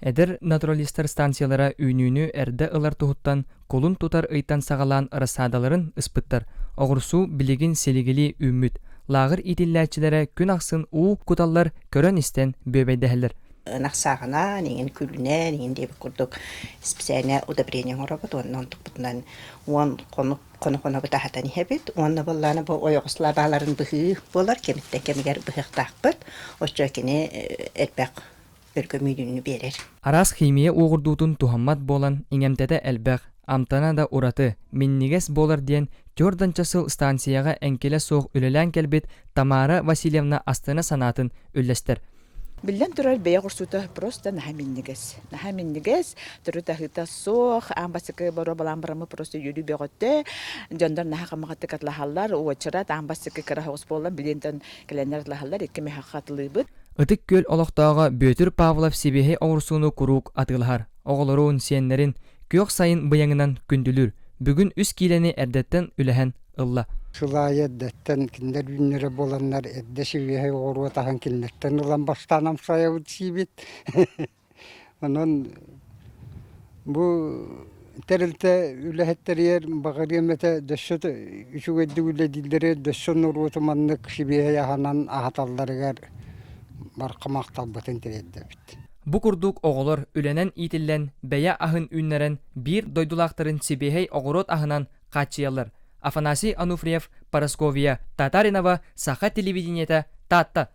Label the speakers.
Speaker 1: Эдэр натуралистар станциялара үүнүүнү эрдэ ылар туһуттан кулун тутар ыйтан саҕалаан рассадаларын ыспыттар. Оҕурсуу билигин силигилии үүммүт. Лааҕыр иитиллээччилэрэ күн ахсын уу куталлар, көрөн-истэн бүөбэйдэһэллэр.
Speaker 2: Ынах сааҕынан, иҥин күлүнэн, иҥин диэбит курдук специальное удобрение оҥоробут уонна онтукпутунан уон хонук хоно-хонобут аһатан иһэбит уонна буоллаана бу ойоҕос лабааларын быһыы буолар кэмиттэн кэмигэр быһыахтаахпыт. Оччо кини элбэх өлгөмүүнү биэрэр.
Speaker 1: Араас химия уоҕурдуутун туһаммат буолан иҥэмтэтэ элбэх, амтана да ураты, минньигэс буолар диэн түөрт сыл станцияҕа эҥкилэ суох үлэлээн кэлбит Тамара Васильевна астына санаатын үллэстэр.
Speaker 3: Биллэн турар, бэйэ оҕурсуута просто наһаа минньигэс. Наһаа минньигэс, төрүт аһыыта суох, аан бастакы боруобалаан бараммыт просто үөрүү бөҕөтө. Дьоннор наһаа хамаҕатык атлаһаллар, уочарат аан бастакы кыра соҕус буолла, билиэнтэн кэлэннэр атлаһаллар, икки мөһөххө атылыыбыт.
Speaker 1: Ытык Күөл олохтооҕо Бүөтүр Павлов сибиэһэй оҕурсууну куруук атыылаһар. Оҕолорун, сиэннэрин күөх сайын быйаҥынан күндүлүүр. Бүгүн үс киилэни эрдэттэн үлэһэн ылла.
Speaker 4: Сыл аайы эрдэттэн кинилэр үүннэрэ буоланнар эрдэ сибиэһэй оҕуруот аһын кинилэртэн ылан бастаан амсайабыт сиибит. Онон бу тэрилтэ үлэһиттэригэр баҕарыам этэ дөссө үчүгэйдик үлэлииллэригэр дөссө норуоту маннык сибиэһэй аһынан аһаталларыгар барҕа махталбытын тириэрдэбит.
Speaker 1: Бу курдук оҕолор үлэнэн иитиллэн, бэйэ аһын үүннэрэн, биир дойдулаахтарын сибиэһэй оҕуруот аһынан хааччыйаллар. Афанасий Ануфриев, Парасковья Татаринова, Саха телевидениетэ, Таатта.